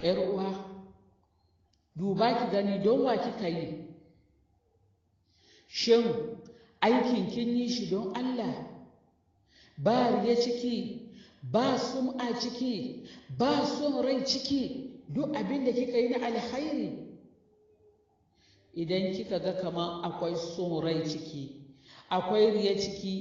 'Yar uwa, duba ki gani don wa kika yi. Shin aikin kin yi shi don Allah? Ba riya ciki, ba sum'a ciki, ba son rai ciki, duk abin da kika yi na alkhairi. Idan kika ga kamar akwai son rai ciki, akwai riya ciki,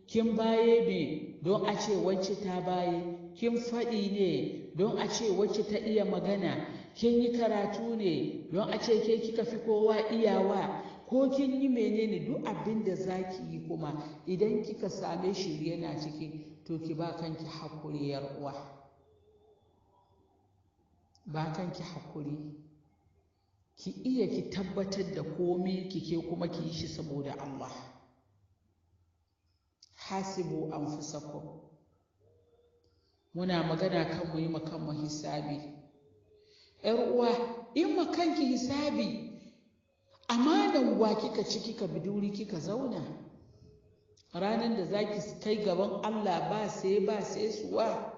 kin baye ne don a ce wacce ta baye, kin faɗi ne don a ce wacce ta iya magana, kin yi karatu ne don a ce ke kika fi kowa iyawa, ko kin yi menene, duk abin da za ki yi kuma idan kika same shi yana ciki, to ki ba kanki hakuri, yar uwa. Ba kanki hakuri. Ki iya ki tabbatar da komai kike kuma ki yi shi saboda Allah. Hasibu anfusakum. Muna magana kan mu yi ma kanmu hisabi. 'Yar uwa, in ma kanki hisabi, amanan wa kika ci kika bi duri kika zauna? Ranar da za ki kai gaban Allah ba sai ba sai suwa.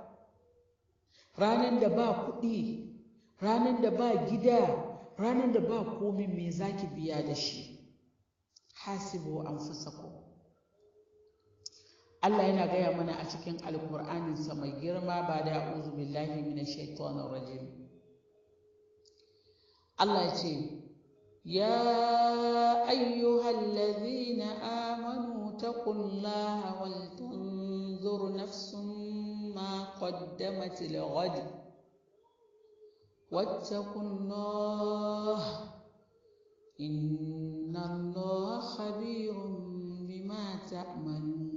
Ranar da ba kuɗi, ranar da ba gida, ranar da ba komi, me za ki biya da shi? Hasibu anfusakum. Allah yana gaya mana a cikin Alkur'aninsa mai girma ba da a'udhu billahi minash shaitanir rajim. Allah ya ce, ya ayyuhallazina amanu taqullaha wal tanzur nafsun ma qaddamat lighad wattaqullaha innallaha khabirun bima ta'malun.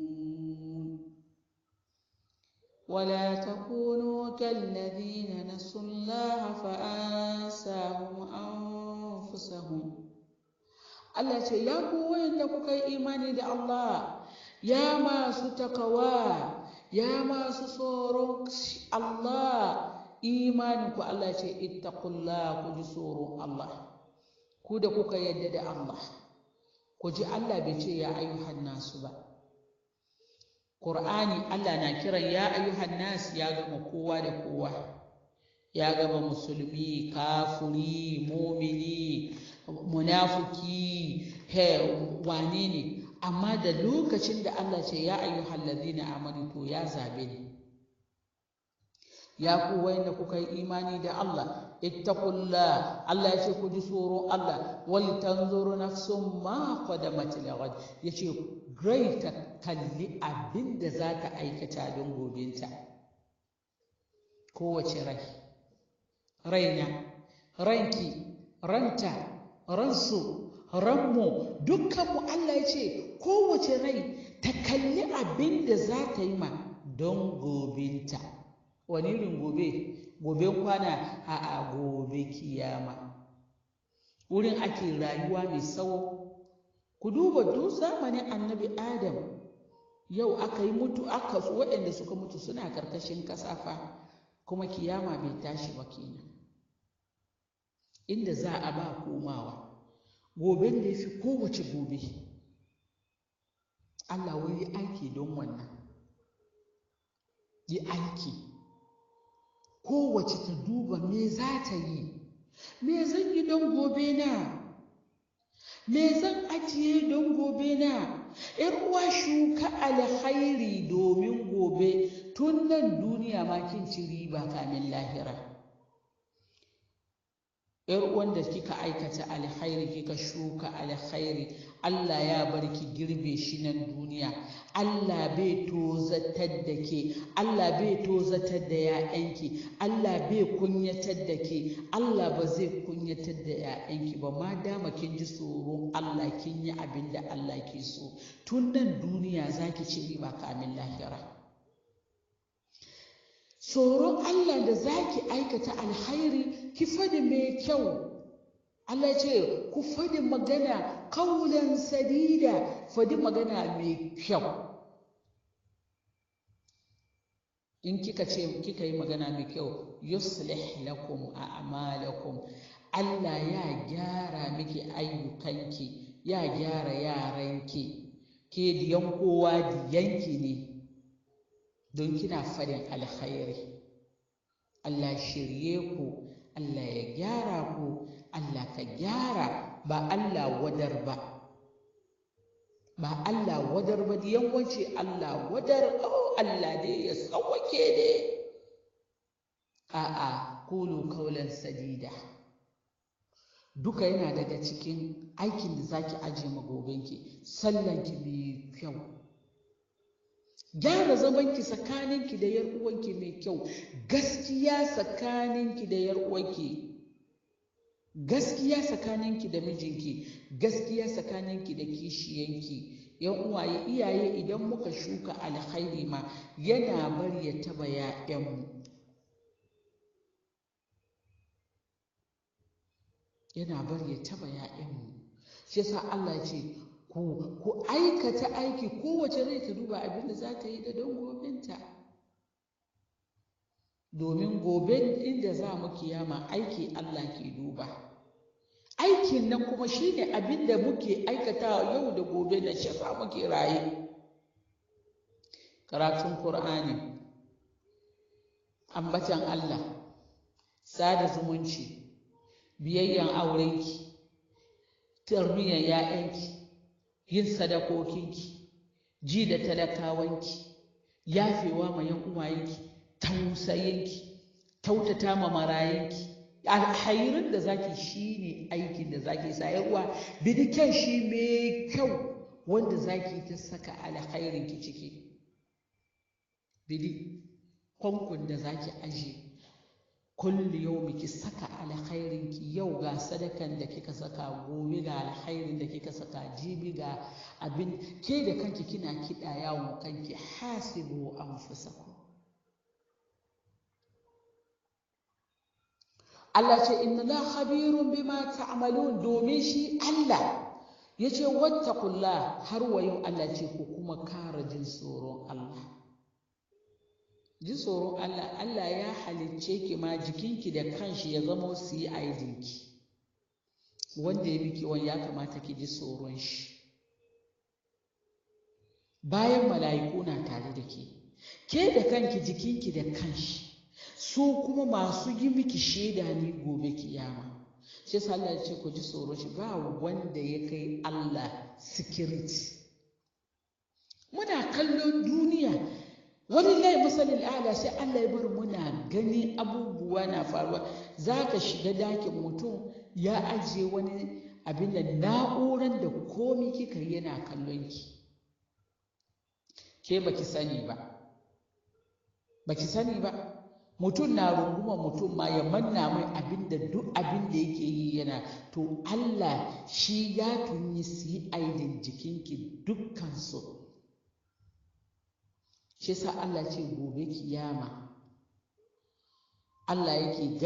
ولا تكونوا كالذين نسوا الله فأنساهم أنفسهم. Allah ce, ya ku wayanda kuka yi imani da Allah, ya masu takawa, ya masu tsoron Allah, imanin ku, Allah ce, ittaqullah, ku ji tsoron Allah. Ku da kuka yadda da Allah, ku ji, Allah bai ce ya ayyuhan nasu ba. Qur'ani Allah na kiran ya ayyuhan nas, ya gama kowa da kowa, ya gama musulmi, kafuri, mumini, munafuki, he wane ne. Amma da lokacin da Allah ce ya ayyuhal ladina amanu, to ya zabe ni. Ya ku wayanda kuka yi imani da Allah, ittaqullah, Allah ya ce ku ji tsoron Allah, wal tanzuru nafsun ma qaddamat lighad. Yace rai ta kalli abin da za ta aikata don gobinta. Kowace rai, raina, ranki, ranta, ransu, ranmu, dukkanmu, Allah ya ce kowace rai ta kalli abin da za ta yi ma don gobinta. Wani irin gobe? Goben kwana? A gobe kiyama, wurin ake rayuwa mai tsawo. Ku duba duk zamanin Annabi Adam, yau aka yi mutu, aka waɗanda suka mutu suna karkashin kasafa, kuma kiyama bai tashi ba kenan. Inda za a ba komawa, goben da ya fi kowace gobe. Allah wai yi aiki don wannan, yi aiki. Kowace ta duba me za ta yi, me zan yi don gobe na, me zan ajiye don gobe na. 'Yar uwa, shuka alkhairi domin gobe. Tun nan duniya ma kin ci riba kamin lahira. 'Yar uwan da kika aikata alkhairi, kika shuka alkhairi, Allah ya bar ki girbe shi nan duniya. Allah bai tozatar da ke, Allah bai tozatar da ‘ya'yanki, Allah bai kunyatar da ke, Allah ba zai kunyatar da ‘ya'yanki ba, ma dama kin ji tsoron Allah, kin yi abin da Allah ke so. Tun nan duniya za ki ci riba kamin lahira. Tsoron Allah da za ki aikata alkhairi, ki fadi mai kyau. Allah ce ku fadi magana, kaulan sadida, fadi magana mai kyau. In kika ce kika yi magana mai kyau, yuslih lakum a'malakum, Allah ya gyara miki ayyukanki, ya gyara yaranki. Ke diyan kowa diyanki ne don kina fadin alkhairi. Allah shirye ku, Allah ka gyara, ba Allah wadar ba. Ba Allah wadar ba, yawanci Allah wadar, oh Allah dai ya tsawake ne. A'a, kulu kaulan sadida. Duka yana daga cikin aikin da zaki aje ma gobenki, sallanki mai kyau, gyara zamanki tsakaninki da yar uwanki mai kyau, gaskiya tsakaninki da yar uwanki, gaskiya tsakaninki da mijinki, gaskiya tsakaninki da kishiyanki. Yan uwaye, iyaye, idan muka shuka alkhairi ma yana bari ya taba ya'yanmu, yana bari ya taba ya'yanmu. Shi yasa Allah ya ce ku aikata aiki, kowace rai ta duba abin da za ta yi da don gobenta, domin gobe inda za mu kiyama aiki Allah ke duba. Aikin nan kuma shine abin da muke aikatawa yau da gobe na shi yasa muke raye. Karatun Kur'ani, ambatan Allah, sada zumunci, biyayyan aurenki, tarbiyyar 'ya'yanki, yin sadakokinki, ji da talakawanki, yafewa ma yan uwayenki, tausayinki, tautata ma marayanki. Alkhairin da zaki shine aikin da zaki sa yar uwa, bidiken shi mai kyau wanda zaki ta saka alkhairin ki ciki. Bidi kwankun da zaki aje kullu yau ki saka alkhairin ki, yau ga sadakan da kika saka, gobe ga alkhairin da kika saka, jibi ga abin ke da kanki kina kiɗa yawon kanki. Hasibu anfusakum. Allah ce inna la khabirun bima ta'malun, domin shi Allah yace wattaqullah, har wa yau Allah ce ku kuma kara jin tsoron Allah. Ji tsoron Allah, Allah ya halicce ki ma jikinki da kanshi ya zama CID ki. Wanda ya miki wani ya kamata ki ji tsoron shi. Bayan mala'iku na tare da ke, ke da kanki jikinki da kanshi, su kuma masu yi miki shaida ne gobe kiyama. Shi yasa Allah ya ce ku ji tsoron shi, ba wanda ya kai Allah security. Muna kallon duniya, walillahi masalil a'la, sai Allah ya bar muna gani abubuwa na faruwa. Za ka shiga dakin mutum ya ajiye wani abin da na'uran da komi kika yi yana kallon ki. Ke baki sani ba, baki sani ba. Mutum na runguma mutum ma ya manna mai abin da duk abin da yake yi yana. To Allah shi ya tunyi CID jikinki dukkansu. Shi yasa Allah ce gobe kiyama, Allah yake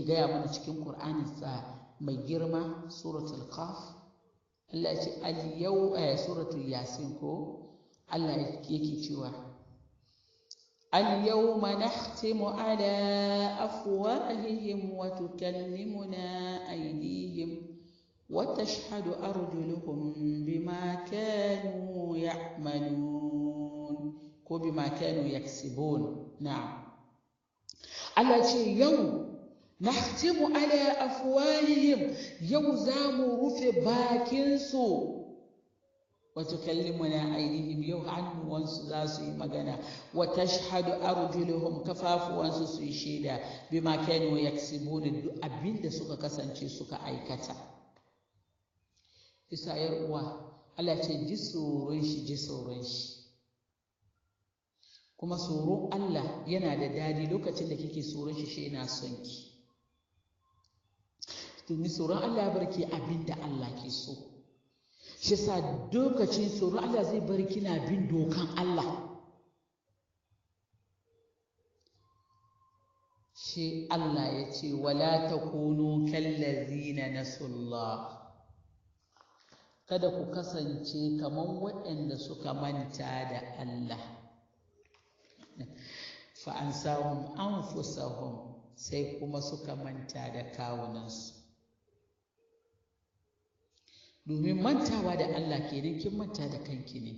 gaya mana cikin Qur'aninsa mai girma, suratul Qaf. Allah ya ce al-yau, suratul Yasin ko, Allah yake cewa al-yawma nakhtimu ala afwahihim wa tukallimuna aydihim wa tashhadu arjuluhum bima kanu ya'malun, ko bima kanu yaksibun. Na'am. Allah ce yau nahtimu ala afwahihim, yau za mu rufe bakinsu, wa tukallimuna aydihim, yau hannuwansu za su yi magana, wa tashhadu arjuluhum, kafafuwansu su yi shaida, bima kanu yaksibun, duk abinda suka kasance suka aikata. Isa yar uwa, Allah ce ji tsoron shi, ji tsoron shi. Kuma tsoron Allah yana da dadi lokacin da kike tsoron shi, shi yana son ki. Domin tsoron Allah ya barki abin da Allah ke so. Shi yasa lokacin tsoron Allah zai bar kina bin dokan Allah. Shi Allah ya ce wala takunu kallazina nasullah. Kada ku kasance kaman waɗanda suka manta da Allah. Fa'ansahum anfusahum, sai kuma suka manta da kawunansu. Domin mantawa da Allah kenan kin manta da kanki ne,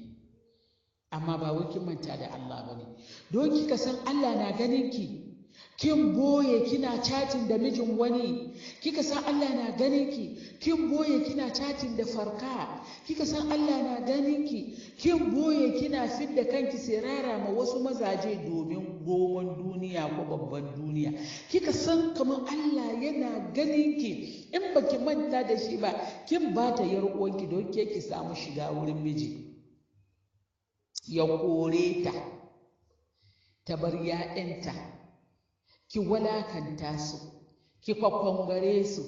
amma ba wai kin manta da Allah ba ne. Don kika san Allah na ganin ki, Kin boye kina chatting da mijin wani, kika san Allah na ganin ki. Kin boye kina chatting da farka, kika san Allah na ganin ki. Kin boye kina fidda kanki sirara ma wasu mazaje domin goman duniya ko babban duniya, kika san kamar Allah yana ganin ki. In baki manta da shi ba, kin bata yar uwanki don ke ki samu shiga wurin miji ya kore ta, ta bar 'ya'yanta, ki walakanta su, ki kwakwangare su,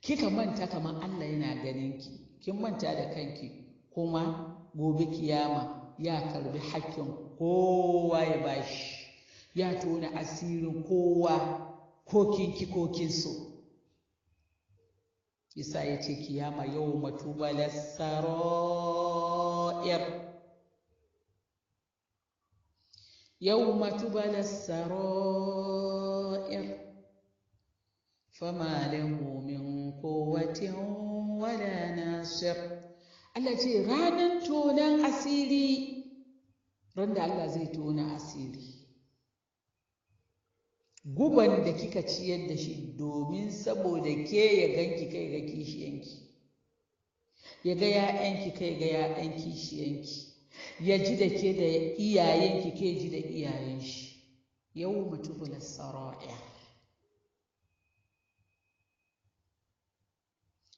kika manta kamar Allah yana ganin ki. Kin manta da kanki, kuma gobe kiyama ya karbi hakkin kowa ya bashi, ya tona asirin kowa, ko kinki ko kin so. Isa ya ce kiyama yau matubala sara'ir, yau matubala sara'ir, fama lahu min quwwatin wala nasir. Allah ce ranan tonan asiri, ran da Allah zai tona asiri. Guban da kika ciyar da shi domin saboda ke ya ganki kai ga kishiyanki, ya ga ‘ya'yanki kai ga ‘ya'yan kishiyanki, ya ji da ke da iyayenki ke ji da iyayen shi. Yau mutubula sara'ir,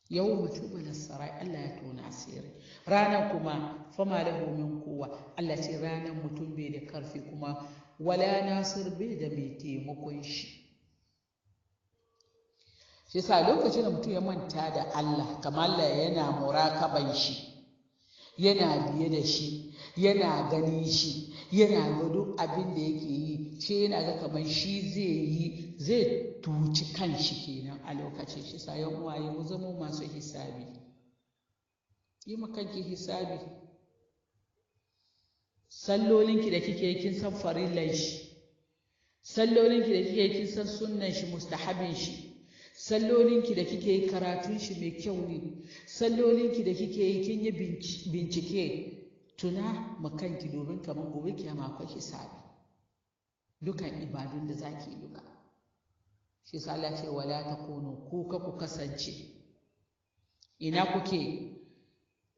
yau mutubula sara'ir, Allah ya tona asiri ranar. Kuma fama lahu min kowa, Allah ce ranar mutum bai da karfi, kuma wala nasir, bai da mai taimakon shi. Shi yasa lokacin da mutum ya manta da Allah, kamar Allah yana murakaban shi, yana biye da shi, yana ganin shi, yana ga duk abin da yake yi, shi yana ga kamar shi zai yi, zai tuci kanshi kenan a lokacin. Shi sa yan uwaye, mu zamo masu hisabi. Yi ma kanki hisabi. Sallolinki da kike, kin san farillan shi. Sallolinki da kike, kin san sunnan shi, mustahabin shi. Sallolinki da kike yi, karatun shi mai kyau ne. Sallolinki da kike yi, kin yi bincike. Tuna ma kanki, domin kamar gobe kiyama akwai hisabi dukan ibadun da zaki yi duka. Shi sa Allah ce wala takunu, ku ka ku kasance. Ina kuke,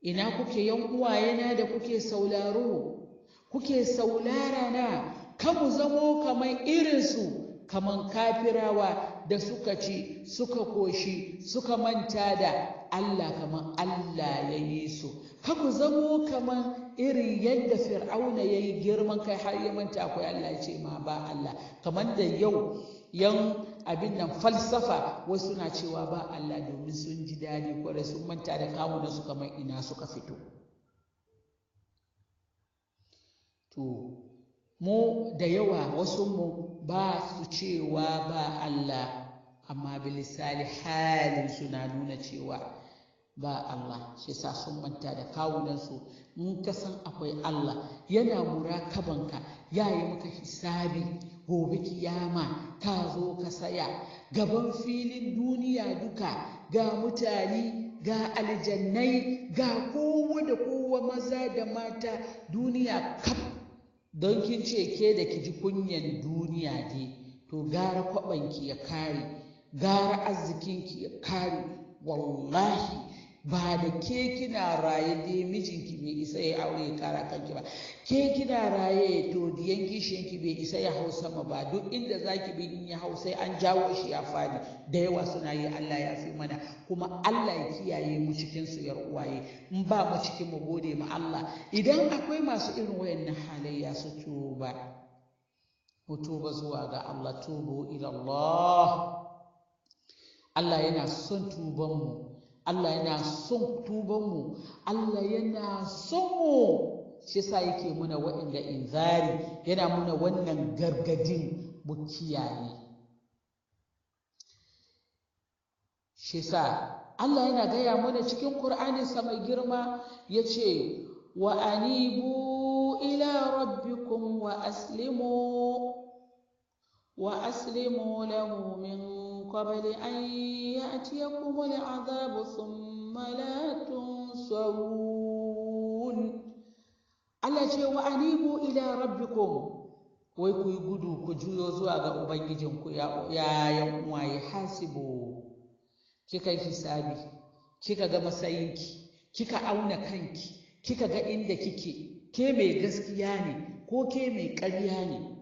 ina kuke, yan uwayena da kuke sauraro, kuke saulara na? Kamu zamo kamar irinsu, kamar kafirawa da suka ci suka koshi suka manta da Allah, kamar Allah ya yi su. Kaku zamo kamar irin yadda Fir'auna ya yi girman kai har ya manta akwai Allah, ya ce ma ba Allah. Kamar da yau yan abin nan falsafa wasu na cewa ba Allah domin sun ji daɗi kwarai, sun manta da kawunan su kamar ina suka fito. To mu da yawa, wasu mu ba su cewa ba Allah, amma bilisali halin suna nuna cewa ba Allah. Shi sa sun manta da kawunansu. In ka san akwai Allah yana murakabanka, ya yi maka hisabi gobe kiyama, ka zo ka saya gaban filin duniya duka, ga mutane, ga aljannai, ga kowa da kowa, maza da mata, duniya kaf. Don kin ce ke da ki ji kunyan duniya dai, to gara kwabanki ya kare, gara arzikinki ya kare. Wallahi ba da ke kina raye dai mijinki bai isa ya aure ya kara kanki ba. Ke kina raye, to diyan kishiyanki bai isa ya hau sama ba. Duk inda zaki bi, in ya hau sai an jawo shi ya fadi. Da yawa suna yi, Allah ya fi mana, kuma Allah ya kiyaye mu cikin su. Yar uwaye, in ba mu cikin mu gode ma Allah. Idan akwai masu irin wayannan halayya, su tuba, mu tuba zuwa ga Allah. Tubu ila Allah. Allah yana son tuban mu, Allah yana son tubanmu, Allah yana son mu. Shi yasa yake muna waɗanda inzari, yana muna wannan gargadin mu kiyaye. Shi yasa Allah yana gaya mana cikin Qur'aninsa mai girma, ya ce wa anibu ila rabbikum wa aslimu wa aslimu lahu min qabli an ya'tiyakum al'adhabu thumma la tunsarun. Allah ce wa anibu ila rabbikum, Wai ku yi gudu ku juyo zuwa ga Ubangijinku, ya yan uwaye. Hasibu, kika yi hisabi, kika ga matsayinki, kika auna kanki, kika ga inda kike, ke mai gaskiya ne ko ke mai ƙarya ne.